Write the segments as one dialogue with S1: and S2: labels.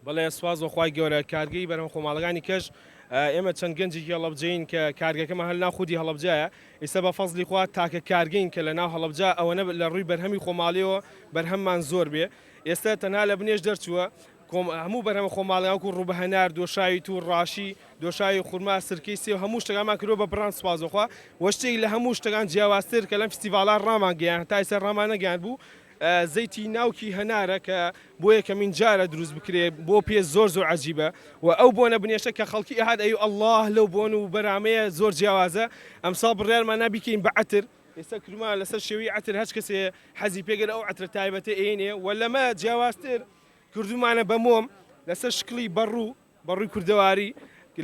S1: بەڵێ سوپاس بۆ خوای گەورە کارگەی بەرهەمە خۆماڵەکانی کەش ئێمە چەند گەنجێکی هەڵەبجەین کە کارگەکەمان هەر لەناو خودی هەڵەبجەیە ئیستا بە فەزلی خوا تاکە کارگەین کە لەناو هەڵەبجە ئەوەنە لە ڕووی بەرهەمی خۆماڵیەوە بەرهەممان زۆر بێ ئێستا تەنها لە بنێش دەرچووە کۆم هەموو بەرهەمە خۆماڵیان وەکو ڕووبەهەنار دۆشاوی توور ڕاشی دۆشاوی خورما سرکەی سێو هەموو شتەکانمان کردووە بە بڕاند سوپاس بۆ خوا وە شتێک لە هەموو شتەکان جیاوازتر کە لەم فیستیڤاڵە ڕامان گەیاند تا ئێستا ڕامان نەگەیاند بوو زەیتی ناوکی هەنارە کە بۆ یەکەمین جارە دروست بکرێ بۆ پێ زۆر زۆر عەجیبە و ئەو بۆنە بنێشتە کە خەڵکی ئەهات ئەی ئەڵڵاه لەو بۆن و بەرامەیە زۆر جیاوازە ئەمساڵ بڕیارمان نا بیکەین بە عەتر ئێستا کردمان لەسەر شێوەی عەتر هەچ کەسێ حەزی پێگەر ئەو عەترە تایبەتە ئێنێ و لەمە جیاوازتر کردومانە بە مۆم لەسەر شکڵی بەڕوو بەڕووی کوردەواری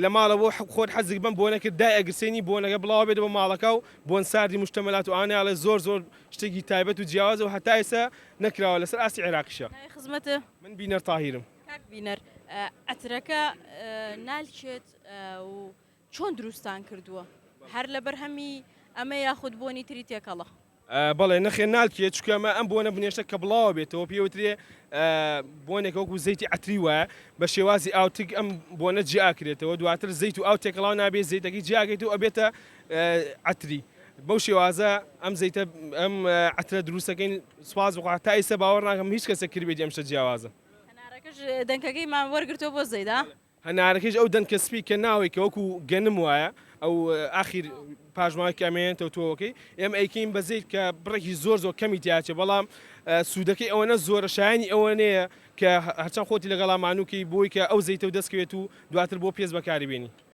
S1: لە ماڵەوە خۆت حەزت بەم بۆنە کرد دای ئەگرسێنی بۆنەکە بڵاوە بێتەوە ماڵەکە و بۆن ساردی مشتەمەلات و ئانە ئەڵێ زۆر زۆر شتێکی تایبەت و جیاوازە و هەتا ئێستا نەکراوە لەسەر ئاستی عێراقیشە.
S2: ناوی خزمەتت؟
S1: من بینەر تاهیرم.
S2: کاک بینەر عەترەکە نالکێت و چۆن دروستتان کردووە؟ هەر لە بەرهەمی ئەمە یاخود بۆنی تری تێکەڵە؟
S1: بەڵێ نەخێر نالکێ چونکە ئەمە ئەم بۆنە بنێشتە کە بڵاوە بێتەوە پێی وترێ بۆنێکە وەکو زەیتی عەتری وایە بە شێوازی ئاوتک ئەم بۆنە جیاکرێتەوە دواتر زەیت و ئاو تێکەڵاو نابێت زەیتەکەی جیاکەیت و ئەبێتە عەتری بەو شێوازە ئەم زەیتە ئەم عەترە دروستەکەین سوپاس بخوا تا ئیستا باوەڕ ناکەم هیچ کەسێک کردبێتی ئەم شتە جیاوازە.
S2: هەنارەکەش دەنکەکەیمان وەرگرتووە بۆ زەیت ها؟
S1: هەنارەکەیش ئەو دەنکە سپی کە ناوەی کە وەکو گەنم وایە ئەو ئاخیر پاشماوەی کە ئەمێنێتەوە تۆوەکەی ئێمە ئەیکەین بە زەیت کە بڕێکی زۆر زۆر کەمی تیاچێ بەڵام سوودەکەی ئەوەنە زۆرە شایانی ئەوەنەیە کە هەرچەند خۆتی لەگەڵا مانووکەی بۆی کە ئەو زەیتە و دەستکەوێت و دواتر بۆ پێست بەکاری بێنی.